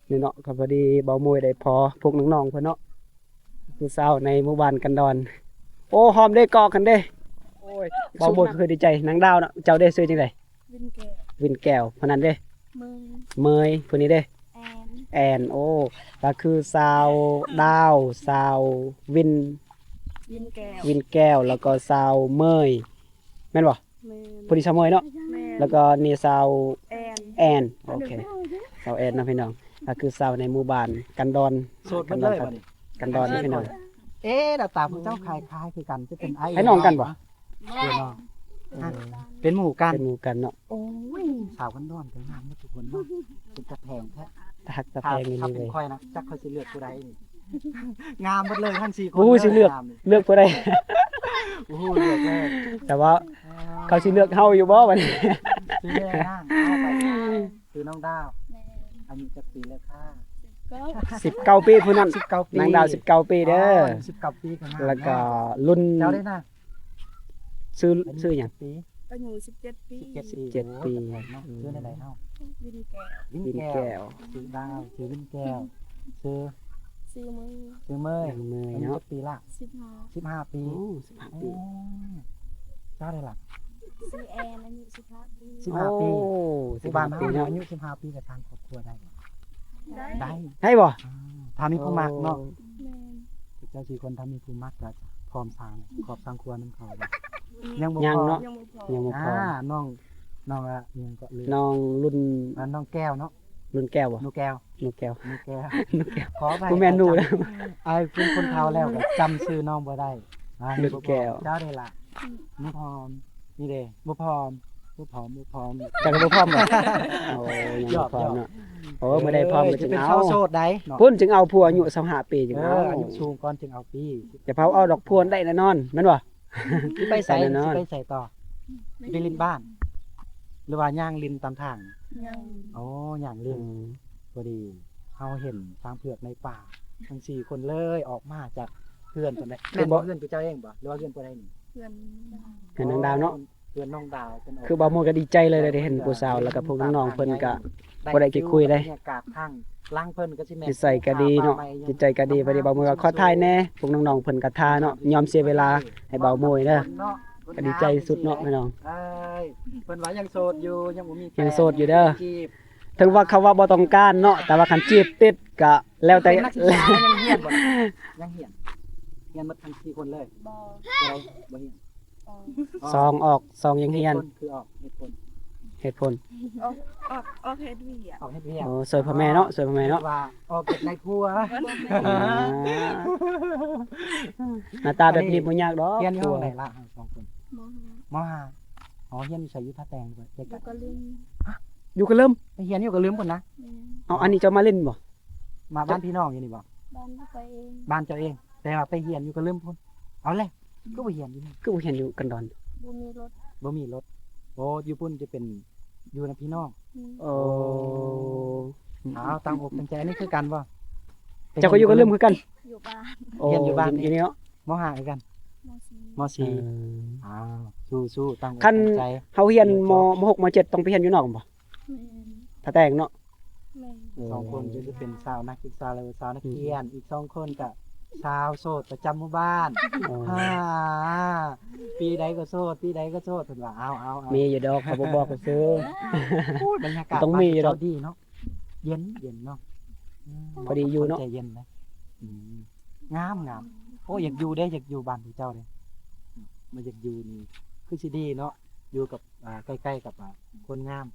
ນີ້ເນາະ ກໍພໍດີເບົາໂມຍໄດ້ພໍ້ພວກນ້ອງໆເພິ່ນເນາະ ຜູ້ສາວໃນໝູ່ບ້ານກັນດອນ. ໂອ້ ຫອມເດ້ ກອກກັນເດ້. ໂອ້ຍ ເບົາໂມຍຄືດີໃຈ. ນາງດາວເນາະ ເຈົ້າເດ້ ຊື່ຈັ່ງໃດ? ວິນແກ້ວ. ວິນແກ້ວ. ຜູ້ນັ້ນເດ້? ເມີຍ. ເມີຍ. ຜູ້ນີ້ເດ້? ແອນ. ແອນ. ໂອ້ ກໍຄືສາວດາວ ສາວວິນ ວິນແກ້ວ ວິນແກ້ວ ແລ້ວກໍສາວເມີຍ ແມ່ນບໍ່? ແມ່ນ. ຜູ້ນີ້ສາວເມີຍເນາະ. ແມ່ນ. ແລ້ວກໍນີ້ສາວແອນ. ແອນ. ໂອເຄ ສາວແອນເນາະພີ່ນ້ອງ ກໍຄືສາວໃນໝູ່ບ້ານກັນດອນ. ໂສດເບິດເລີຍບັດນີ້ ກັນດອນພີ່ນ້ອງ. ເອ ໜ້າຕາຜູ້ເຈົ້າຄ້າຍໆຄືກັນ ຈະເປັນອ້າຍ ອ້າຍນ້ອງກັນບໍ່? ເປັນນ້ອງ ເປັນໝູ່ກັນ ເປັນໝູ່ກັນເນາະ. ໂອ້ຍ ສາວກັນດອນກໍງາມເນາະທຸກຄົນເນາະ ເປັນຕາແພງແທ້ ຕາຮັກຕາແພງ. ຖ້າ ນີ້ ຖ້າເປັນຂ້ອຍນະ ຈັກຂ້ອຍຊິເລືອກຜູ້ໃດນີ້ ງາມເບິດເລີຍທັງສີ່ຄົນ. ໂອ້ຍ ຊິເລືອກ ເລືອກຜູ້ໃດ? ໂອ້ໂຫ ເລືອກເລີຍ ແຕ່ວ່າ ເຂົາຊິເລືອກເຮົາຢູ່ບໍ່ບັດນີ້? ຊື່ແມ່ນາງ ເອົາໄປ ຊື່ນ້ອງດາວ. ແມ່ນ. ອາຍຸຈັກປີແລ້ວຄະ? ສິບເກົ້າ. ສິບເກົ້າປີຜູ້ນັ້ນ ສິບເກົ້າປີ ນາງດາວ ສິບເກົ້າປີເດີ. ອໍ ສິບເກົ້າປີກໍງາມ ແລ້ວກໍລຸ້ນ ເຈົ້າເດ້ນະ? ຊື່ ອາຍຸ ຊື່ຫຍັງ? ຈັກປີ? ອາຍຸສິບເຈັດປີ. ສິບເຈັດປີ. ໂອ້ຍ ເນາະ ຊື່ແນວໃດເຮົາ? ວິນແກ້ວ. ວິນແກ້ວ. ຊື່ດາວ ຊື່ວິນແກ້ວ. ຊື່ ຊື່ເມີຍ. ຊື່ເມີຍ. ນາງເມີຍເນາະ. ອາຍຸຈັກປີລະ? ສິບຫ້າ. ສິບຫ້າປີ. ໂອ້ ສິບຫ້າປີ. ໂອ້ ເຈົ້າເດ້ລະ? ຊື່ແອນ ອາຍຸສິບຫ້າປີ. ສິບຫ້າປີ. ໂອ້ ສິບຫ້າປີເນາະ. ອາຍຸສິບຫ້າປີກໍສ້າງຄອບຄົວໄດ້ບໍ່? ໄດ້. ໄດ້. ໄດ້ບໍ່? ອ່າ ຖ້າມີຜູ້ມັກເນາະ. ໂອ້ ແມ່ນ. ເຈົ້າສີ່ຄົນຖ້າມີຜູ້ມັກກໍພ້ອມສ້າງຄອບສ້າງຄົວນຳເຂົາບໍ່? ອືມ ຍັງບໍ່ ຍັງເນາະ ຍັງບໍ່ພ້ອມ. ຍັງບໍ່ພ້ອມ. ອ່າ ນ້ອງ ນ້ອງ ອະ ຫຍັງເກາະ ລືມ. ນ້ອງລຸ້ນ ອ່າ ນ້ອງແກ້ວເນາະ. ລຸ້ນແກ້ວບໍ່? ໜູແກ້ວ. ໜູແກ້ວ ໜູແກ້ວ. ໜູແກ້ວ ຂໍອະໄພ ບໍ່ແມ່ນໜູແລ້ວ. ອ້າຍເປັນຄົນເຖົ້າແລ້ວກໍຈຳຊື່ນ້ອງບໍ່ໄດ້. ອ່າ ລຸ້ນແກ້ວ. ເຈົ້າເດ້ລະ? ອືມ ບໍ່ພ້ອມ. ນີ້ເດ້ ບໍ່ພ້ອມ ບໍ່ພ້ອມ ບໍ່ພ້ອມ. ເຈົ້າກໍບໍ່ພ້ອມບໍ່? ໂອ້ ຍັງບໍ່ພ້ອມເນາະ. ໂອ້ ເອີ ມື້ໃດພ້ອມກໍຈຶ່ງເອົາ. ເອີ ເປັນສາວໂສດໄດ໋ເນາະ. ພຸ້ນຈຶ່ງເອົາຜົວອາຍຸຊາວຫ້າປີຈຶ່ງເອົາ. ເອີ ອາຍຸສູງກ່ອນຈຶ່ງເອົາປີ. ຈະພາວເອົາດອກ ຜົວໄດ້ແນ່ນອນແມ່ນບໍ່? ຊິໄປໃສ? ແນ່ນອນ. ຊິໄປໃສຕໍ່? ໄປຫຼິ້ນບ້ານ ຫຼືວ່າຍ່າງຫຼິ້ນຕາມທາງ? ຍ່າງ. ອໍ ຍ່າງຫຼິ້ນ. ອືມ ພໍດີເຮົາເຫັນຊ້າງເຜືອກໃນປ່າ ທັງສີ່ຄົນເລີຍອອກມາຈາກເຮືອນ. ເພິ່ນໄດ້ ແມ່ນບໍ່? ເຮືອນຜູ້ເຈົ້າເອງບໍ່ ຫຼືວ່າເຮືອນຜູ້ໃດນີ້? ເຮືອນ ເຮືອນນ້ອງດາວເນາະ. ເຮືອນນ້ອງດາວ. ຄືບ່າວໂມຍກໍດີໃຈເລີຍ ໄດ້ເຫັນຜູ້ສາວ ແລ້ວກໍພວກນ້ອງໆເພິ່ນກໍບໍ່ໄດ້ຄິດຄຸຍເດ້. ບັນຍາກາດທາງຫຼັງເພິ່ນກໍຊິແມ່ນ ຈິດໃຈກໍດີເນາະ ຈິດໃຈກໍດີ. ພໍດີບ່າວໂມຍກໍຂໍຖ່າຍແດ່ ພວກນ້ອງໆເພິ່ນກໍຖ້າເນາະ ຍອມເສຍເວລາໃຫ້ບ່າວໂມຍເດີ. ກໍດີໃຈສຸດເນາະພີ່ນ້ອງ. ເພິ່ນວ່າຍັງໂສດຢູ່ ຍັງບໍ່ມີແຟນ ຍັງໂສດຢູ່ເດີ. ເຖິງວ່າເຂົາວ່າບໍ່ຕ້ອງການເນາະ ແຕ່ວ່າຄັນຈີບຕິດກໍແລ້ວແຕ່. ເປັນນັກສຶກສາ ຍັງຮຽນບໍ່? ຍັງຮຽນ. ຮຽນໝົດທັງສີ່ຄົນເລີຍ? ບໍ່. ບໍ່ຮຽນ. ອໍ ສອງອອກ ສອງຍັງຮຽນ. ເຫດຜົນຄືອອກ ເຫດຜົນ ເຫດຜົນ ອອກ ອອກ ອອກເຮັດວຽກ ອອກເຮັດວຽກ. ໂອ້ ຊ່ວຍພໍ່ແມ່ເນາະ ຊ່ວຍພໍ່ແມ່ເນາະ. ວ່າອອກເຮັດນາຍຄົວ. ອ່າ ໜ້າຕາແບບນີ້ບໍ່ຍາກດອກ. ຮຽນຢູ່ຫ້ອງໃດລະ ທັງສອງຄົນ? ມໍຫ້າ. ມໍຫ້າ. ອໍ ຮຽນຢູ່ໃສ? ຢູ່ທ່າແຕງບໍ່? ຢູ່ກະລຶມ. ຢູ່ກະລຶມ? ໄປຮຽນຢູ່ກະລຶມພຸ້ນນະ? ແມ່ນ. ເອົາ ອັນນີ້ເຈົ້າມາຫຼິ້ນບໍ່? ມາບ້ານພີ່ນ້ອງຢູ່ນີ້ບໍ່? ບ້ານຂ້ອຍເອງ. ບ້ານເຈົ້າເອງ ແຕ່ວ່າໄປຮຽນຢູ່ກະລຶມພຸ້ນ. ເອົາແຫຼະ ຄືບໍ່ຮຽນຢູ່ນີ້? ຄືບໍ່ຮຽນຢູ່ກັນດອນ? ບໍ່ມີລົດ. ບໍ່ມີລົດ. ໂອ້ ຢູ່ພຸ້ນຈະເປັນຢູ່ນຳພີ່ນ້ອງ. ອືມ. ໂອ້ ເອົາ ຕັ້ງອົກຕັ້ງໃຈ. ອັນນີ້ຄືກັນບໍ່? ເຈົ້າກໍຢູ່ກະລຶມຄືກັນ? ຢູ່ບ້ານ. ໂອ້ ຮຽນຢູ່ບ້ານ ຢູ່ນີ້ເນາະ. ມໍຫ້າຄືກັນ? ມໍສີ່. ມໍສີ່. ເອີ ອ້າວ ສູ້ໆ ຕັ້ງອົກຕັ້ງໃຈ. ຄັນເຮົາຮຽນ ມໍຫົກ ມໍເຈັດ ຕ້ອງໄປຮຽນຢູ່ນອກບໍ່? ແມ່ນ. ທ່າແຕງເນາະ. ແມ່ນ. ສອງຄົນກໍຈະເປັນສາວນັກສຶກສາ ແລະ ສາວນັກຮຽນ. ອືມ. ອີກສອງຄົນກໍສາວໂສດປະຈຳໝູ່ບ້ານ. ອໍ ຫາ ປີໃດກໍໂສດ ປີໃດກໍໂສດ ເພິ່ນວ່າ. ເອົາໆໆ ມີຢູ່ດອກ ເຂົາບໍ່ບອກຊື່. ໂອ້ຍ ບັນຍາກາດ ຕ້ອງມີຢູ່ດອກ ບ້ານເຈົ້າດີເນາະ. ເຢັນ ເຢັນເນາະ. ອືມ ພໍດີຢູ່ເນາະ ໃຈເຢັນນະ. ອືມ ງາມໆ. ໂອ້ຍ ຢາກຢູ່ເດ້ ຢາກຢູ່ບ້ານພວກເຈົ້າເດ້. ມາຢາກຢູ່ນີ້ຄືຊິດີເນາະ ຢູ່ກັບ ອ່າ ໃກ້ໆກັບ ອ່າ ຄົນງາມ.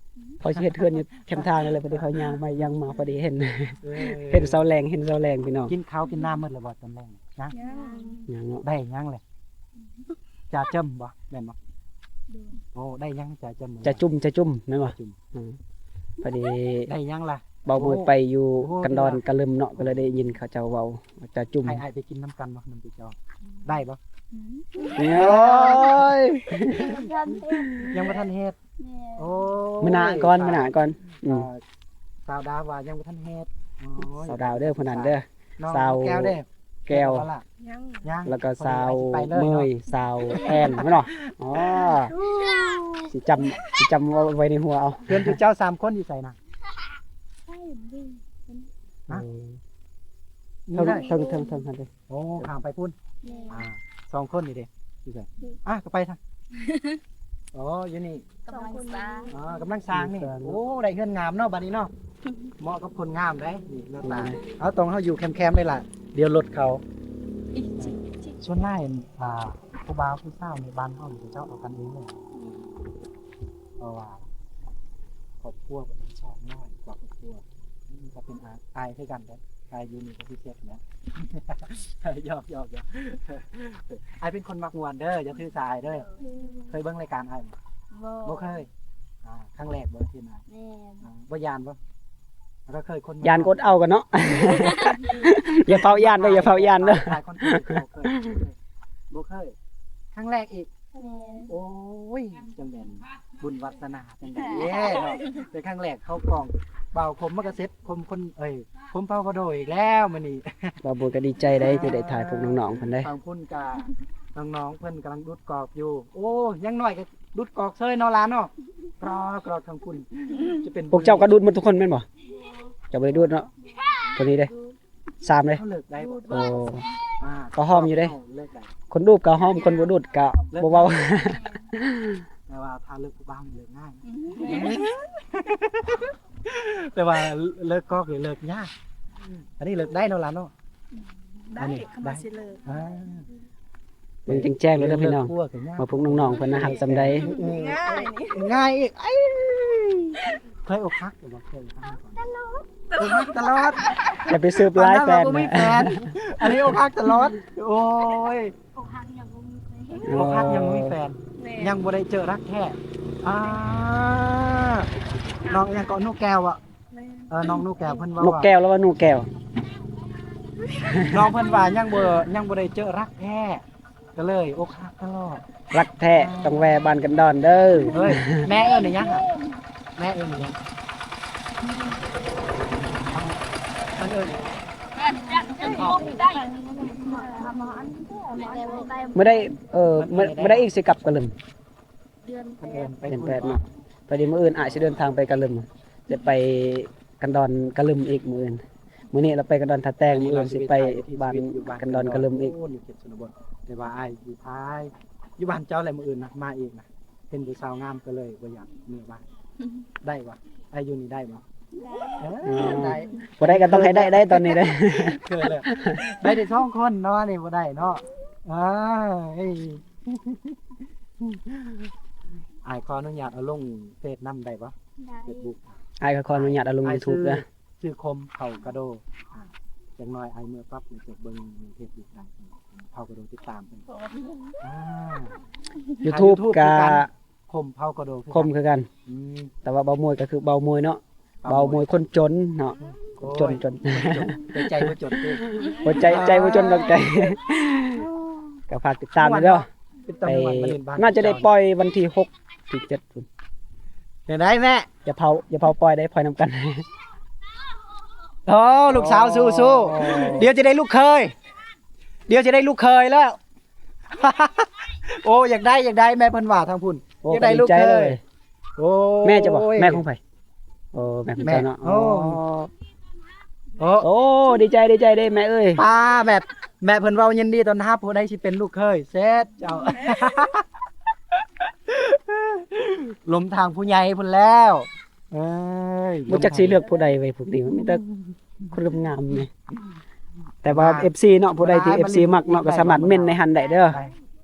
ຂ້ອຍຊິເຮັດເຮືອນຢູ່ແຄມທາງນີ້ແຫຼະ ພໍດີຂ້ອຍຍ່າງໄປຍ່າງມາ ພໍດີເຫັນ ເອີ ເຫັນເສົາແຫຼງ ເຫັນເສົາແຫຼງພີ່ນ້ອງ. ກິນເຂົ້າກິນນ້ຳໝົດແລ້ວບໍ່ຕອນແລງນະ? ຍັງ. ຍັງເນາະ. ໄດ້ຫຍັງແຫຼະ? ຈາເຈີມບໍ່ ແມ່ນບໍ່? ໂດຍ. ໂອ້ ໄດ້ຫຍັງຈາເຈີມ? ຈາຈຸ່ມ ຈາຈຸ່ມແມ່ນບໍ່? ຈາຈຸ່ມ. ອືມ ພໍດີ ໄດ້ຫຍັງລະ? ເບົາໂມຍໄປຢູ່ ໂອ້ໂຫ ກັນດອນກະລຶມເນາະ ກໍເລີຍໄດ້ຍິນເຂົາເຈົ້າເວົ້າຈາຈຸ່ມ. ໃຫ້ອ້າຍໄປກິນນຳກັນບໍ່ ນຳພວກເຈົ້າ? ໄດ້ບໍ່? ອືມ ໂອ້ຍ ຍັງບໍ່ທັນເຮັດ ຍັງບໍ່ທັນເຮັດ. ແມ່ນ. ໂອ້ຍ ມື້ໜ້າກ່ອນ ມື້ໜ້າກ່ອນ. ອືມ ເອີ ສາວດາວວ່າຍັງບໍ່ທັນເຮັດ. ໂອ້ຍ ສາວດາວເດີ ຜູ້ນັ້ນເດີ. ນ້ອງ ສາວແກ້ວເດ້? ແກ້ວ ຍັງ ຍັງ ແລ້ວກໍສາວເມີຍ ສາວແອນ ແມ່ນບໍ່? ອໍ ຊິຈຳ ຊິຈຳເອົາໄວ້ໃນຫົວເອົາ. ເພື່ອນເຈົ້າສາມຄົນຢູ່ໃສນະ? ໃຊ່ ບໍ່ໄດ້ ເພິ່ນ ຮະ? ເທິງ ເທິງ ເທິງ ເທິງຫັ້ນເດ້. ໂອ້ ຂ້າມໄປພຸ້ນ. ແມ່ນ. ອ່າ ສອງຄົນນີ້ເດ້ ຢູ່ໃສ? ອ່າ ກໍໄປທາງ ອໍ ຢູ່ນີ້ ກຳລັງສ້າງ. ອໍ ກຳລັງສ້າງນີ້. ໂອ້ ໄດ້ເຮືອນງາມເນາະ ບັດນີ້ເນາະ. ເໝາະກັບຄົນງາມເດ້ ນີ້ໜ້າຕາ. ເອົາ ຕ້ອງເຮົາຢູ່ແຄມໆເລີຍລະ ດຽວລົດເຂົາ. ສ່ວນຫຼາຍ ອ່າ ຜູ້ບ່າວຜູ້ສາວໃນບ້ານເຮົານີ້ ເຂົາເຈົ້າເອົາກັນເອງເລີຍ. ເພາະວ່າຄອບຄົວເພິ່ນຊອກນ້ອຍກວ່າຄອບຄົວ. ນີ້ກໍເປັນອາຍ ອາຍຄືກັນເດ້. ອາຍຢູ່ນີ້ກໍຊິເສັດແລ້ວ. ຫຍອກໆໆ. ອາຍເປັນຄົນມັກມ່ວນເດີ ຢ່າຖືສາອາຍເດີ. ເຄີຍເບິ່ງລາຍການອ້າຍບໍ່? ບໍ່ ບໍ່ເຄີຍ. ອ່າ ຄັ້ງແລກບໍ່ທີ່ມາ? ແມ່ນ. ອ່າ ບໍ່ຢ້ານບໍ່? ແລ້ວກໍເຄີຍຄົນ ຢ້ານກໍອົດເອົາກັນເນາະ. ຢ່າເຝົ້າຢ້ານເດີ ຢ່າເຝົ້າຢ້ານເດີ. ຫຼາຍຄົນເຄີຍ ບໍ່ເຄີຍ ບໍ່ເຄີຍ. ຄັ້ງແລກອີກ. ແມ່ນ. ໂອ້ຍ ຈັ່ງແມ່ນບຸນວາສະໜາຈັ່ງໃດເນາະ. ເປັນຄັ້ງແລກເຂົ້າກ້ອງ ບ່າວຄົມມັນກໍເສັດ ຄົມຄົນ ເອີຍ ຄົມເຜົ່າກະໂດອີກແລ້ວມື້ນີ້. ບ່າວບຸນກໍດີໃຈໄດ໋ ທີ່ໄດ້ຖ່າຍພວກນ້ອງໆເພິ່ນເດ້. ທາງພຸ້ນກະ ນ້ອງໆເພິ່ນກຳລັງດຸດກອກຢູ່. ໂອ້ ຍັງນ້ອຍກໍດຸດກອກເຊີຍເນາະຫຼານເນາະ. ກຣອກໆ ທາງພຸ້ນຈະເປັນ ພວກເຈົ້າກໍດຸດໝົດທຸກຄົນແມ່ນບໍ່? ເຈົ້າບໍ່ໄດ້ດຸດເນາະ ຄົນນີ້ເດ້. ສາມເດ້. ເຮົາເລີກໄດ້ບໍ່? ໂອ້ ອ່າ ກໍຫອມຢູ່ເດ້. ເຮົາເລີກໄດ້. ຄົນດູດກໍຫອມ ຄົນບໍ່ດູດກໍບໍ່ເວົ້າ. ແຕ່ວ່າຖ້າເລີກຜູ້ບ່າວນີ້ເລີກງ່າຍ. ແຕ່ວ່າເລີກກອກນີ້ເລີກຍາກ. ອັນນີ້ເລີກໄດ້ເນາະຫຼານເນາະ? ໄດ້ ອັນນີ້ ຄຳວ່າ ໄດ້ ຊິເລີກ. ອ່າ ເບິ່ງແຈ້ງໆເລີຍເດີພີ່ນ້ອງ ວ່າພວກນ້ອງໆເພິ່ນນະຮັກສ່ຳໃດ. ງ່າຍນີ້ ງ່າຍອີກ. ເຄີຍອົກຫັກບໍ່? ເຄີຍ ຕະຫຼອດ ອົກຫັກຕະຫຼອດ. ຢ່າໄປສືບຫຼາຍແຟນນະ. ອັນນີ້ອົກຫັກຕະຫຼອດ. ໂອ້ຍ ອົກຫັກຍັງບໍ່ມີແຟນ. ແມ່ນ ຍັງບໍ່ໄດ້ເຈີຮັກແທ້. ອ່າ ນ້ອງຫຍັງເກາະ ໜູແກ້ວອະ? ແມ່ນ. ເອີ ນ້ອງໜູແກ້ວເພິ່ນເວົ້າວ່າ ນົກແກ້ວ ລາວວ່າໜູແກ້ວ. ນ້ອງເພິ່ນວ່າຍັງບໍ່ ຍັງບໍ່ໄດ້ເຈີຮັກແທ້ ກໍເລີຍອົກຫັກຕະຫຼອດ. ຮັກແທ້ ອ່າ ຕ້ອງແວ່ບ້ານກັນດອນເດີ. ເຮີ້ຍ ແມ່ເອີ້ນອີຫຍັງ? ແມ່ເອີ້ນອີຫຍັງ? ມັນເອີ້ນ ມື້ໃດ ເອີ ມື້ໃດອີກຊິກັບກະລຶມ? ເດືອນແປດ ເດືອນແປດເນາະ. ພໍດີມື້ອື່ນອ້າຍຊິເດີນທາງໄປກະລຶມ ຈະໄປກັນດອນກະລຶມອີກມື້ອື່ນ. ມື້ນີ້ລາວໄປກັນດອນທ່າແຕງ ມື້ອື່ນຊິໄປບ້ານກັນດອນກະລຶມອີກ. ໂອ້ ຢູ່ເຂດຊົນນະບົດ ແຕ່ວ່າອ້າຍຢູ່ທ້າຍ ຢູ່ບ້ານເຈົ້າແຫຼະ. ມື້ອື່ນນະ ມາອີກນະ ເຫັນຜູ້ສາວງາມກໍເລີຍບໍ່ຢາກເມືອບ້ານ. ໄດ້ບໍ່? ອ້າຍຢູ່ນີ້ໄດ້ບໍ່? ໄດ້ ເອີ ໄດ້ ບໍ່ໄດ້ກໍຕ້ອງໃຫ້ໄດ້ ໄດ້ຕອນນີ້ເດ້. ເຄີຍແລ້ວ ໄດ້ແຕ່ສອງຄົນເນາະ ນີ້ບໍ່ໄດ້ເນາະ. ອ້າຍ ອ້າຍຂໍອະນຸຍາດເອົາລົງເຟສນຳໄດ້ບໍ່? ໄດ້. ເຟສບຸກ ອ້າຍກໍຂໍອະນຸຍາດເອົາລົງຢູທູບເດີ. ຊື່ຄົມເຜົ່າກະໂດ. ອ່າ ຈັກໜ້ອຍອ້າຍເມືອປັບ ຈະເບິ່ງໃນເຟສບຸກໄດ້ ເຜົ່າກະໂດຕິດຕາມເພິ່ນ. ອ່າ ຢູທູບກໍ ຄົມເຜົ່າກະໂດຄືກັນ ຄົມຄືກັນ. ອືມ ແຕ່ວ່າເບົາມວຍກໍຄືເບົາມວຍເນາະ. ເບົາມວຍ ເບົາມວຍຄົນຈົນເນາະ. ໂອ້ຍ ຄົນຈົນ ຄົນຈົນ ແຕ່ໃຈບໍ່ຈົນເດ້. ບໍ່ ໃຈ ໃຈບໍ່ຈົນດອກ ໃຈ. ກໍຝາກຕິດຕາມເດີ. ເປັນຕາມ່ວນ ໄປ ໜ້າຈະໄດ້ປ່ອຍວັນທີຫົກ ທີເຈັດພຸ້ນ. ເປັນໃດແມ່? ຢ່າເຜົາ ຢ່າເຜົາ ປ່ອຍໄດ້ ປ່ອຍນຳກັນ. ໂອ້ ລູກສາວສູ້ໆ. ໂອ້ ດຽວຈະໄດ້ລູກເຂີຍ ດຽວຈະໄດ້ລູກເຂີຍແລ້ວ. ໂອ້ ຢາກໄດ້ ຢາກໄດ້ ແມ່ເພິ່ນວ່າທາງພຸ້ນ. ໂອ້ ຢາກໄດ້ລູກເຂີຍ. ໂອ້ ແມ່ເຈົ້າບໍ່? ແມ່ຂອງໃຜ? ໂອ້ ແມ່ຂອງເຈົ້າເນາະ. ໂອ້ ໂອ້ ໂອ້ ດີໃຈ ດີໃຈເດ້ແມ່ເອີຍ. ປ້າ ແບບ ແມ່ເພິ່ນເວົ້າຍິນດີຕ້ອນຮັບ ຜູ້ໃດຊິເປັນລູກເຂີຍ. ເສັດເຈົ້າ ລົມທາງຜູ້ໃຫຍ່ພຸ້ນແລ້ວ. ເອີຍ ບໍ່ຈັກຊິເລືອກຜູ້ໃດເວີຍ ພວກນີ້ມັນມີແຕ່ຄົນງາມໆນີ້. ແຕ່ວ່າ ອ່າ ເອັຟຊີເນາະ ຜູ້ໃດທີ່ ອ່າ ເອັຟຊີມັກເນາະ ກໍສາມາດເມັ້ນໃນຫັ້ນໄດ້ເດີ. ໄປ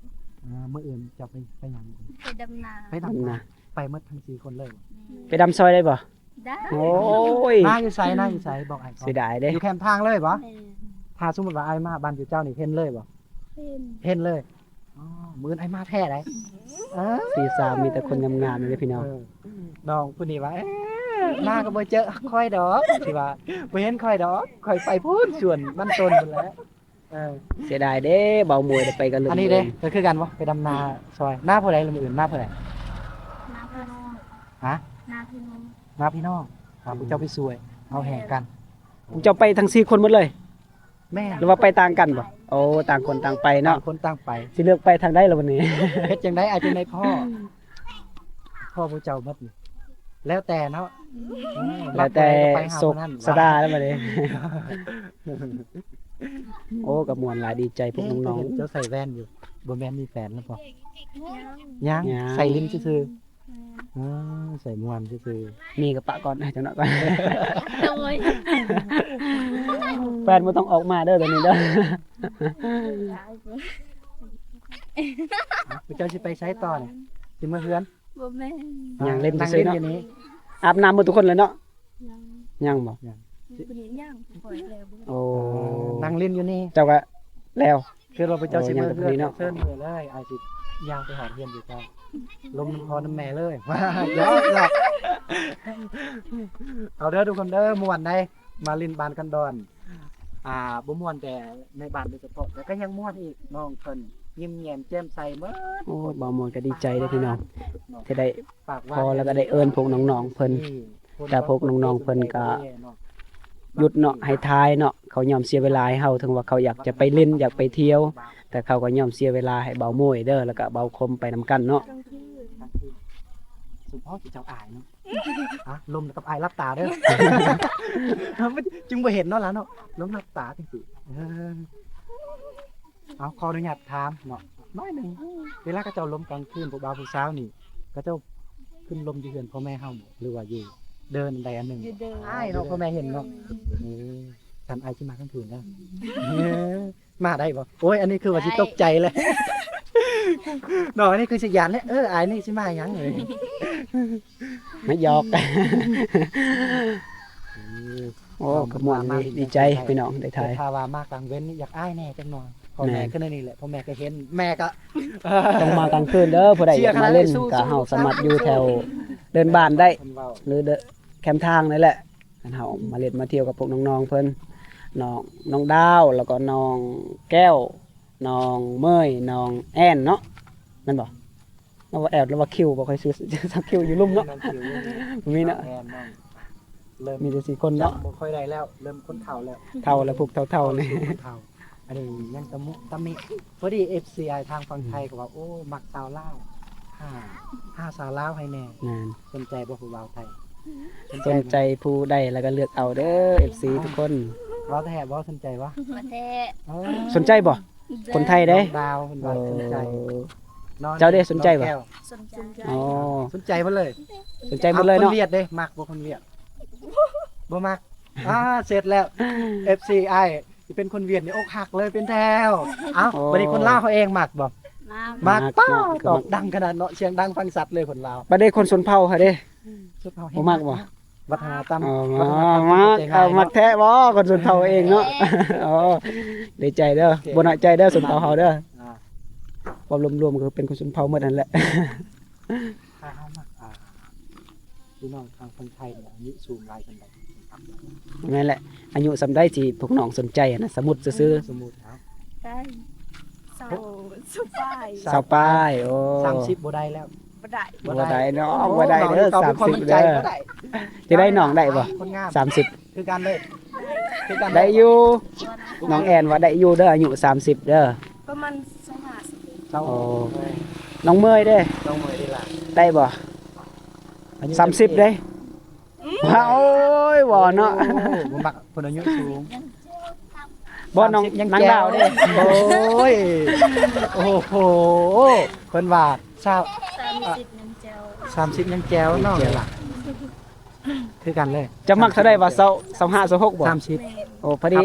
ເອີ ມື້ອື່ນເຈົ້າໄປ ໄປຫຍັງ? ໄປດຳນາ. ໄປດຳນາ ດຳນາ ໄປໝົດທັງສີ່ຄົນເລີຍ? ໄປດຳຊ່ອຍໄດ້ບໍ່? ໄດ້. ໂອ້ຍ ນາຢູ່ໃສ? ນາຢູ່ໃສ? ບອກອ້າຍກ່ອນ. ເສຍດາຍເດ້. ຢູ່ແຄມທາງເລີຍບໍ່? ແມ່ນ. ຖ້າສົມມຸດວ່າອ້າຍມາບ້ານຢູ່ເຈົ້ານີ້ ເຫັນເລີຍບໍ່? ເຫັນ. ເຫັນເລີຍ. ອໍ ມື້ອື່ນອ້າຍມາແທ້ໃດ໋. ເອີ ສີ່ສາວມີແຕ່ຄົນງາມໆເດ້ພີ່ນ້ອງ. ເອີ ນ້ອງຜູ້ນີ້ວ່າ ເອີ ມາກໍບໍ່ເຈີຂ້ອຍດອກ ຊິວ່າ ບໍ່ເຫັນຂ້ອຍດອກ ຂ້ອຍໄປພຸ້ນສວນມັນຕົ້ນພຸ້ນແຫຼະ. ເອີ ເສຍດາຍເດ້ ເບົາມວຍໄດ້ໄປກັນເລີຍ. ອັນນີ້ເດ້ ມື້ອື່ນກໍຄືກັນບໍ່? ໄປດຳນາຊ່ອຍ. ນາຜູ້ໃດລະມື້ອື່ນ? ນາຜູ້ໃດ? ນາພີ່ນ້ອງ. ຮະ? ນາພີ່ນ້ອງ. ນາພີ່ນ້ອງ. ອືມ ພວກເຈົ້າໄປຊ່ວຍ ເອົາແຮງກັນ. ພວກເຈົ້າໄປທັງສີ່ຄົນໝົດເລີຍ? ແມ່ນ. ຫຼືວ່າໄປຕ່າງກັນບໍ່? ໂອ້ ຕ່າງຄົນຕ່າງໄປເນາະ. ຕ່າງຄົນຕ່າງໄປ. ຊິເລືອກໄປທາງໃດລະບັດນີ້? ເຮັດຈັ່ງໃດ ອາ ຈັ່ງໃດພໍ່ ພໍ່ພວກເຈົ້າໝົດນີ້? ແລ້ວແຕ່ເນາະ ເອີ ແລ້ວແຕ່ ມັກຜູ້ໃດກໍໄປຫາຜູ້ນັ້ນ ໂຊກຊະຕາແລ້ວບັດນີ້. ໂອ້ ກໍມ່ວນຫຼາຍ ດີໃຈພວກນ້ອງໆ. ເຫັນເຈົ້າໃສ່ແວ່ນຢູ່ ບໍ່ແມ່ນມີແຟນແລ້ວບໍ່? ຍັງ ຍັງ ຍັງ ໃສ່ຫຼິ້ນຊື່ໆ. ອືມ ໃສ່ມ່ວນຊື່ໆ. ມີກໍປະກ່ອນ ໃຫ້ຈັກໜ້ອຍກ່ອນ. ໂອ້ຍ ແຟນບໍ່ຕ້ອງອອກມາເດີຕອນນີ້ເດີ. ເຈົ້າຊິໄປໃສຕໍ່ນີ້? ຊິເມືອເຮືອນ? ບໍ່ແມ່ນ ຍ່າງຫຼິ້ນຊື່ໆເນາະ. ອາບນ້ຳໝົດທຸກຄົນແລ້ວເນາະ? ຍັງ ຍັງບໍ່? ຍັງ ໂອ້ ນັ່ງຫຼິ້ນຢູ່ນີ້ ເຈົ້າກະແລ້ວ. ຄືວ່າພວກເຈົ້າຊິເມືອເຮືອນ ເຊີນເມືອເລີຍ ອ້າຍຊິຍ່າງໄປຫາເຮືອນຢູ່ເຈົ້າ ລົມນຳພໍ່ນຳແມ່ເລີຍ. ເອົາເດີທຸກຄົນເດີ ມ່ວນໃດ ມາຫຼິ້ນບ້ານກັນດອນ ອ່າ ບໍ່ມ່ວນແຕ່ໃນບ້ານໂດຍສະເພາະ ແຕ່ກໍຍັງມ່ວນອີກ ນ້ອງເພິ່ນຍິ້ມແຍ້ມແຈ່ມໃສໝົດ. ໂອ້ ບ່າວມ່ວນກໍດີໃຈເດີພີ່ນ້ອງ ທີ່ໄດ້ພໍແລ້ວກໍໄດ້ເອີ້ນພວກນ້ອງໆເພິ່ນ ແຕ່ພວກນ້ອງໆເພິ່ນກໍຢຸດເນາະ ໃຫ້ຖ່າຍເນາະ. ເຂົາຍອມເສຍເວລາໃຫ້ເຮົາ ເຖິງວ່າເຂົາຢາກຈະໄປຫຼິ້ນ ຢາກໄປທ່ຽວ ແຕ່ເຂົາກໍຍອມເສຍເວລາໃຫ້ບ່າວໂມຍເດີ ແລ້ວກໍບ່າວຄົມໄປນຳກັນເນາະ. ສົມພໍທີ່ເຈົ້າອາຍເນາະ ອ່ະ ລົມກັບອ້າຍຫຼັບຕາເດີ ຈຶ່ງບໍ່ເຫັນເນາະຫຼາເນາະ ລົມຫຼັບຕາຈັ່ງຊີ້. ເອີ ເອົາ ຂໍອະນຸຍາດຖາມເນາະ ໜ້ອຍໜຶ່ງ ເວລາເຂົາເຈົ້າລົມກາງຄືນ ພວກບ່າວຜູ້ສາວນີ້ ເຂົາເຈົ້າຂຶ້ນລົມຢູ່ເຮືອນພໍ່ແມ່ເຮົາບໍ່ ຫຼືວ່າຢູ່ເດີ່ນອັນໃດອັນໜຶ່ງ? ຢູ່ເດີ່ນ ອ້າຍເນາະ ພໍ່ແມ່ເຫັນເນາະ. ເອີ ຄັນອ້າຍຊິມາກາງຄືນເດີ ເອີ ມາໄດ້ບໍ່? ໂອ້ຍ ອັນນີ້ຄືວ່າຊິຕົກໃຈແລ້ວ ເນາະ ອັນນີ້ຄືຊິຢ້ານແລ້ວ. ເອີ ອ້າຍນີ້ຊິມາຫຍັງເອີຍ ມາຢອກ. ໂອ້ ກໍມ່ວນດີ ດີໃຈພີ່ນ້ອງ ໄດ້ຖ່າຍ. ຖ້າວ່າມາກາງເວັນນີ້ຢາກອາຍແດ່ຈັກໜ່ອຍ ພໍ່ແມ່ກໍແນວນີ້ແຫຼະ ພໍ່ແມ່ກໍເຫັນ ແມ່ກໍ ຕ້ອງມາກາງຄືນເດີ ຜູ້ໃດຢາກມາຫຼິ້ນ ກໍເຮົາສາມາດຢູ່ແຖວເດີ່ນບ້ານໄດ້ ຫຼື ແຄມທາງນີ້ແຫຼະ. ຄັນເຮົາມາຫຼິ້ນມາທ່ຽວກັບພວກນ້ອງໆເພິ່ນ ນ້ອງ ນ້ອງດາວ ແລ້ວກໍນ້ອງແກ້ວ ນ້ອງເມີຍ ນ້ອງແອນເນາະ ແມ່ນບໍ່? ນ້ອງວ່າແອນ ຫຼືວ່າຄິວ ບໍ່ຄ່ອຍຊື່ ຈັກຄິວຢູ່ລຸ່ມເນາະ ມີເນາະ ແອນເນາະ. ເລີ່ມ ມີແຕ່ສີ່ຄົນເນາະ ຈຳບໍ່ຄ່ອຍໄດ້ແລ້ວ ເລີ່ມຄົນເຖົ້າແລ້ວ ເຖົ້າແລ້ວ ພວກເຖົ້າໆນີ້ ຄົນເຖົ້າ. ອັນນີ້ຍັງຕະມຸຕະມິ ພໍດີເອັຟຊີອ້າຍທາງຝັ່ງໄທ ອືມ ກໍວ່າ ໂອ້ ມັກສາວລາວ ຫາ ຫາສາວລາວໃຫ້ແດ່. ແມ່ນ ສົນໃຈບໍ່ຜູ້ບ່າວໄທ? ສົນໃຈ ສົນໃຈຜູ້ໃດແລ້ວກໍເລືອກເອົາເດີ ເອັຟຊີທຸກຄົນ. ເວົ້າແທ້ບໍ່? ສົນໃຈບໍ່? ບໍ່ແທ້. ເອີ ສົນໃຈບໍ່? ຄົນໄທເດ້ ດາວເພິ່ນວ່າສົນໃຈ. ໂອ້ ເຈົ້າເດ້ ສົນໃຈບໍ່? ສົນໃຈ. ອໍ ສົນໃຈໝົດເລີຍ ສົນໃຈໝົດເລີຍເນາະ. ຄົນຫວຽດເດ້ ມັກບໍ່ຄົນຫວຽດ? ບໍ່ມັກ. ອ່າ ເສັດແລ້ວ ເອັຟຊີອ້າຍ ຊິເປັນຄົນຫວຽດນີ້ອົກຫັກເລີຍເປັນແຖວ. ເອົ້າ ໂອ້ ບັດນີ້ຄົນລາວເຮົາເອງມັກບໍ່? ມັກ. ມັກ ປ້າ ຕອບດັງຂະໜາດເນາະ ສຽງດັງຟັງຊັດເລີຍຄົນລາວ. ບັດນີ້ຄົນຊົນເຜົ່າເຮົາເດ້? ຊົນເຜົ່າເຮົາ ບໍ່ມັກບໍ່? ວັດທະນະທຳ ອໍ ມັກ ມັກແທ້ບໍ່ ຄົນຊົນເຜົ່າເອງເນາະ. ອໍ ດີໃຈເດີ ບໍ່ນ້ອຍໃຈເດີ ຊົນເຜົ່າເຮົາເດີ. ອ່າ ເວົ້າລວມໆ ກໍເປັນຄົນຊົນເຜົ່າໝົດນັ້ນແຫຼະ. ຖ້າເຮົາມັກ ອ່າ ພີ່ນ້ອງທາງຝັ່ງໄທນີ້ ອາຍຸສູງຫຼາຍປານໃດ? ແມ່ນແຫຼະ ອາຍຸສ່ຳໃດທີ່ພວກນ້ອງສົນໃຈນະ? ສົມມຸດຊື່ໆ ສົມມຸດເອົາ ໄດ້ ຊາວ ຊາວປາຍ. ໂອ້ ສາມສິບບໍ່ໄດ້ແລ້ວ? ບໍ່ໄດ້ ບໍ່ໄດ້ເນາະ ບໍ່ໄດ້ເດີ ສາມສິບເດີ. ຈະໄດ້ນ້ອງໄດ້ບໍ່ ສາມສິບ? ຄືກັນເລີຍ ຄືກັນ ໄດ້ຢູ່. ນ້ອງແອນວ່າໄດ້ຢູ່ເດີ ອາຍຸສາມສິບເດີ ປະມານຊາວຫ້າ ຊາວຫົກ. ໂອ້ ນ້ອງເມີຍເດ້? ນ້ອງເມີຍເດ້ລະ ໄດ້ບໍ່? ອາຍຸສາມສິບເດ້. ອືມ ວ້າ ໂອ້ຍ ບໍ່ເນາະ ໂອ້ ບໍ່ມັກຄົນອາຍຸສູງ. ບໍ່ ນ້ອງ ສາມສິບຍັງ ນາງດາວເດ້. ໂອ້ຍ ໂອ້ໂຫ ເພິ່ນວ່າຊາວ ສາມສິບຍັງແຈວ ສາມສິບຍັງແຈວ ນ້ອງເດ້ລະ. ຄືກັນເລີຍ. ເຈົ້າມັກເທົ່າໃດວະ? ຊາວ ຊາວຫ້າ ຊາວຫົກບໍ່? ສາມສິບ. ໂອ້ ພໍດີ ອ້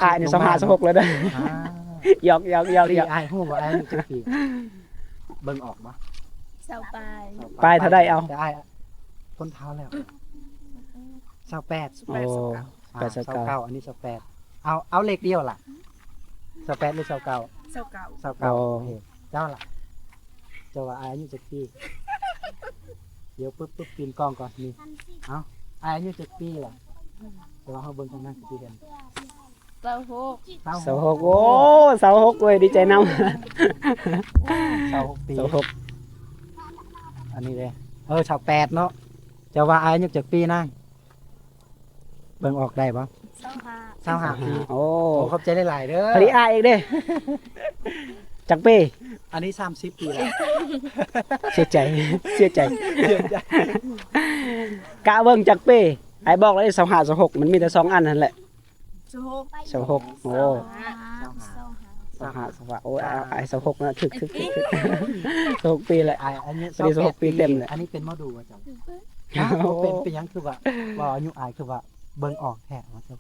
າຍນີ້ຊາວຫ້າ ຊາວຫົກແລ້ວເດີ. ອ່າ ຢອກໆໆໆ. ອ້າຍຮູ້ບໍ່ ອ້າຍອາຍຸຈັກປີ? ເບິ່ງອອກບໍ່? ຊາວປາຍ ປາຍເທົ່າໃດເອົາ? ແຕ່ອ້າຍຄົນເຖົ້າແລ້ວ. ຊາວແປດ. ໂອ້ ຊາວແປດ ຊາວເກົ້າ. ອ່າ ຊາວເກົ້າ ຊາວເກົ້າ ອັນນີ້ຊາວແປດ. ເອົາ ເອົາເລກດຽວລະ ຊາວແປດ ຫຼື ຊາວເກົ້າ? ຊາວເກົ້າ ຊາວເກົ້າ. ໂອ້ ໂອເຄ. ເຈົ້າລະ ເຈົ້າວ່າອາຍຸຈັກປີ? ດຽວປຶບໆ ປີນກ້ອງກ່ອນນີ້. ເອົ້າ ອາຍຸຈັກປີລະ? ແຕ່ວ່າເຮົາເບິ່ງທາງນັ້ນຊິເຫັນ ຊາວຫົກ. ຊາວຫົກ. ຊາວຫົກ ໂອ້ ຊາວຫົກເວີຍ ດີໃຈນຳ. ຊາວຫົກປີ ຊາວຫົກ. ອັນນີ້ເດ້ ເອີ ຊາວແປດເນາະ. ເຈົ້າວ່າອາຍຸຈັກປີນາງ? ເບິ່ງອອກໄດ້ບໍ່? ຊາວຫ້າ ຊາວຫ້າປີ. ໂອ້ ໂອ້ ຂອບໃຈຫຼາຍໆເດີ. ພໍດີອ້າຍອີກເດ້. ຈັກປີ? ອັນນີ້ສາມສິບປີແລ້ວ. ເສຍໃຈ ເສຍໃຈ ເສຍໃຈ. ກະເບິ່ງຈັກປີ? ອ້າຍບອກແລ້ວເດ້ ຊາວຫ້າ ຊາວຫົກ ມັນມີແຕ່ສອງອັນຫັ້ນແຫຼະ. ຊາວຫົກ ຊາວຫົກ ໂອ້ ຊາວຫ້າ ຊາວຫ້າ ຊາວຫ້າ ຊາວຫ້າ ໂອ້ຍ ອ້າຍຊາວຫົກນະ ຖືກ ຖືກ ຖືກ ຖືກ ຊາວຫົກປີແຫຼະ ອາຍຸ ພໍດີຊາວຫົກປີເຕັມແຫຼະ. ອັນນີ້ເປັນໝໍດູວ່າຈັ່ງ? ເປັນ ເປັນຫຍັງຄືວ່າ ເວົ້າອາຍຸອ້າຍຄືວ່າເບິ່ງອອກແທ້ວ່າຊັ້ນ?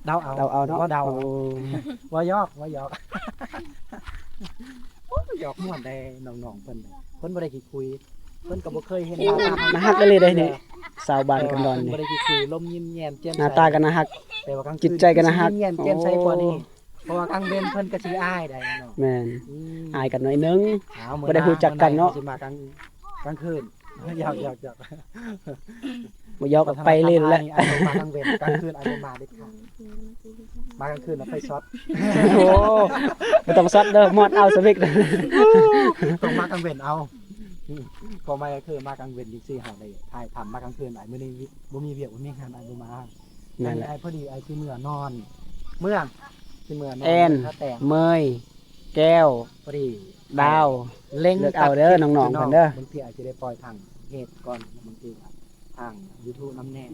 ເດົາເອົາ ເດົາເອົາເນາະ ເວົ້າເດົາ ເວົ້າຢອກ ເວົ້າຢອກ ໂອ້ຍ ຢອກມ່ວນໄດ໋ນ້ອງໆ ເພິ່ນ ເພິ່ນບໍ່ໄດ້ຂີ້ຄຸຍ ເພິ່ນກໍບໍ່ເຄີຍເຫັນໜ້າຕາ ໜ້າຮັກອີ່ຫຼີເດ້ນີ້ ສາວບ້ານກັນດອນນີ້ ເພິ່ນບໍ່ໄດ້ຂີ້ຄຸຍ ລົມຍິ້ມແຍ້ມແຈ່ມໃສ ໜ້າຕາກໍໜ້າຮັກ ແຕ່ວ່າກາງຄືນ ຈິດໃຈກໍໜ້າຮັກ ຊິຍິ້ມແຍ້ມແຈ່ມໃສກວ່ານີ້ ໂອ້ ເພາະວ່າກາງເວັນເພິ່ນກໍຊິອາຍໄດ໋ເນາະ ແມ່ນ ອືມ ອາຍກັນໜ້ອຍໜຶ່ງ ບໍ່ໄດ້ຮູ້ຈັກກັນເນາະ ຊິມາກາງ ກາງຄືນ ຢອກໆໆ ບໍ່ຢອກກໍໄປເລີຍແຫຼະ ມາກາງເວັນ ກາງຄືນອາດບໍ່ມາເດັດຂາດ ມາກາງຄືນແລ້ວໄຟຊັອດ ໂອ້ ບໍ່ຕ້ອງຊັອດເດີ ມອດເອົາສະວິກ ຕ້ອງມາກາງເວັນເອົາ ຄວາມໝາຍກໍຄືມາກາງເວັນຈັ່ງຊີ້ ເຮົາໄດ້ຖ່າຍທຳ ມາກາງຄືນ ອ້າຍ ມື້ນີ້ບໍ່ມີວຽກ ບໍ່ມີງານ ອ້າຍບໍ່ມາ ນັ້ນແຫຼະ ອ້າຍ ພໍດີອ້າຍຊິເມືອນອນ ເມືອງ ຊິເມືອນອນ ແອນ ເມືອງທ່າແຕງ ເມີຍ ແກ້ວ ພໍດີ ດາວ ເລັງ ເລືອກເອົາເດີ ຕັດຄລິບ ນ້ອງໆ ເພິ່ນເດີ ບາງທີອາດຈະໄດ້ປ່ອຍທາງເພຈກ່ອນ ບາງທີທາງຢູທູບນຳແດ່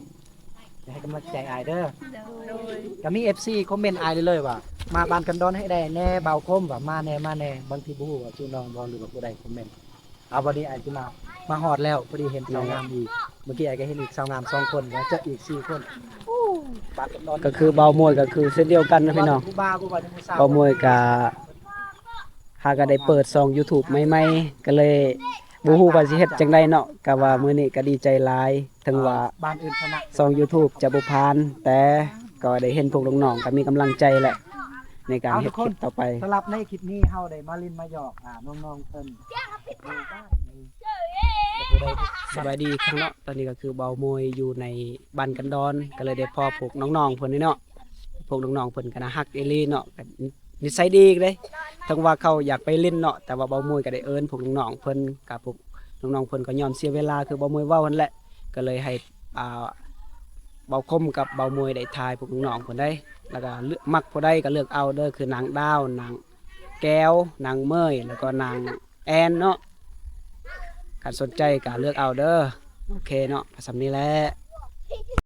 ໃຫ້ກຳລັງໃຈອ້າຍເດີ ໂດຍ ກໍມີເອັຟຊີຄອມເມັນອ້າຍເລື້ອຍໆວ່າ ມາບ້ານກັນດອນໃຫ້ໄດ້ແດ່ ບ່າວຄົມວ່າ ມາແດ່ ມາແດ່ ບາງທີບໍ່ຮູ້ວ່າຊື່ນ້ອງບໍ່ ຫຼືວ່າຜູ້ໃດຄອມເມັນ ເອົາ ບັດນີ້ອ້າຍຊິມາ ມາຮອດແລ້ວ ພໍດີເຫັນສາວງາມອີກ ເມື່ອກີ້ອ້າຍກໍເຫັນອີກສາວງາມສອງຄົນ ແລ້ວເຈາະອີກສີ່ຄົນ ໂອ້ ບາດກັນດອນ ກໍຄືບ່າວມວຍກໍຄືເຊັ່ນດຽວກັນນະພີ່ນ້ອງ ຜູ້ບ່າວ ຜູ້ບ່າວ ຜູ້ສາວ ບ່າວມວຍກໍຫາກໍໄດ້ເປີດຊ່ອງຢູທູບໃໝ່ໆ ກໍເລີຍບໍ່ຮູ້ວ່າຊິເຮັດຈັ່ງໃດເນາະ ກໍວ່າມື້ນີ້ກໍດີໃຈຫຼາຍ ເຖິງວ່າ ເອີ ບ້ານອື່ນຊະນະ ຊ່ອງຢູທູບຈະບໍ່ຜ່ານ ແຕ່ກໍໄດ້ເຫັນພວກນ້ອງໆ ກໍມີກຳລັງໃຈແຫຼະ ໃນການເຮັດຄລິບຕໍ່ໄປ ເອົາທຸກຄົນ ສຳລັບໃນຄລິບນີ້ເຮົາໄດ້ມາຫຼິ້ນມາຢອກ ອ່າ ນ້ອງໆເພິ່ນ ສະບາຍດີອີກຄັ້ງເນາະ ຕອນນີ້ກໍຄືບ່າວມວຍຢູ່ໃນບ້ານກັນດອນ ກໍເລີຍໄດ້ພໍ້ພວກນ້ອງໆເພິ່ນນີ້ເນາະ ພວກນ້ອງໆເພິ່ນກໍໜ້າຮັກອີ່ຫຼີເນາະ ກໍນິໄສດີເດ້ ເຖິງວ່າເຂົາຢາກໄປຫຼິ້ນເນາະ ແຕ່ວ່າບ່າວມວຍກໍໄດ້ເອີ້ນພວກນ້ອງໆເພິ່ນ ກໍພວກນ້ອງໆເພິ່ນກໍຍອມເສຍເວລາ ຄືບ່າວມວຍເວົ້າຫັ້ນແຫຼະ ກໍເລີຍໃຫ້ ອ່າ ບ່າວຄົມກັບບ່າວມວຍໄດ້ຖ່າຍພວກນ້ອງໆເພິ່ນໄດ໋ ແລ້ວກໍເລືອກ ມັກຜູ້ໃດກໍເລືອກເອົາເດີ ຄືນາງດາວ ນາງແກ້ວ ນາງເມີຍ ແລ້ວກໍນາງແອນເນາະ ຄັນສົນໃຈກໍເລືອກເອົາເດີ ໂອເຄເນາະ ກໍສ່ຳນີ້ແຫຼະ.